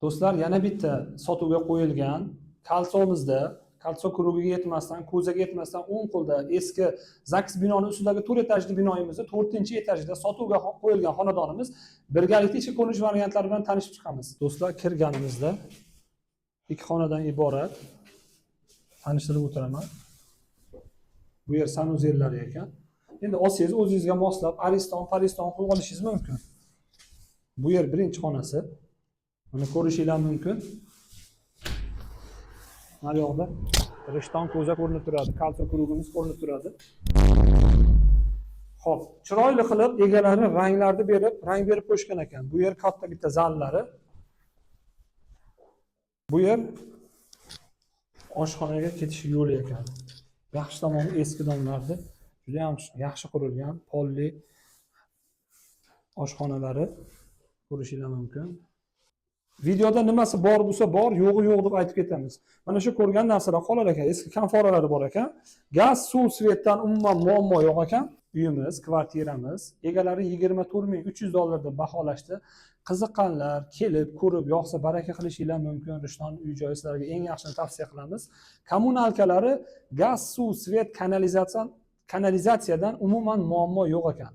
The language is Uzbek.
Do'stlar, yana bitta sotuvga qo'yilgan кольцо mizda, кольцо круг iga yetmasdan, ko'zaga yetmasdan o'ng qo'lda eski ЗАГС binoni ustidagi to'rt etajli binoyimizda to'rtinchi etajda sotuvga qo'yilgan xonadonimiz. Birgalikda ichki ko'rinish variantlari bilan tanishib chiqamiz. Do'stlar, kirganimizda ikki xonadan iborat, tanishtirib o'tiraman. Bu yer санузел lari ekan. Endi olsangiz, o'zingizga moslab ariston pariston qilib olishingiz mumkin. Bu yer birinchi xonasi. Buni ko'rishinglar mumkin. Naryoqda Rishton ko'za ko'rinib turadi, кольцо круг imiz ko'rinib turadi. Xo'p, chiroyli qilib egalari ranglarni berib, rang berib qo'yishgan ekan. Bu yer katta bitta zallari. Bu yer oshxonaga ketish yo'li ekan. Yaxshi tomoni, eski дом larda juda ham yaxshi qurilgan polli oshxonalari ko'rishinglar mumkin. Videoda nimasi bor bo'lsa bor, yo'g'i yo'q deb aytib ketamiz. Mana shu ko'rgan narsalar qolar ekan. Eski konforalari bor ekan. Gaz, suv, свет dan umuman muammo yo'q ekan. Uyimiz, kvartiramiz egalari 24 300 dollar deb baholashdi. Qiziqqanlar kelib, ko'rib, yoqsa, baraka qilishinglar mumkin. Rishton uy joyi sizlarga eng yaxshini tavsiya qilamiz. Kommunalkalari, gaz, suv, свет, kanalizatsiyadan umuman muammo yo'q ekan.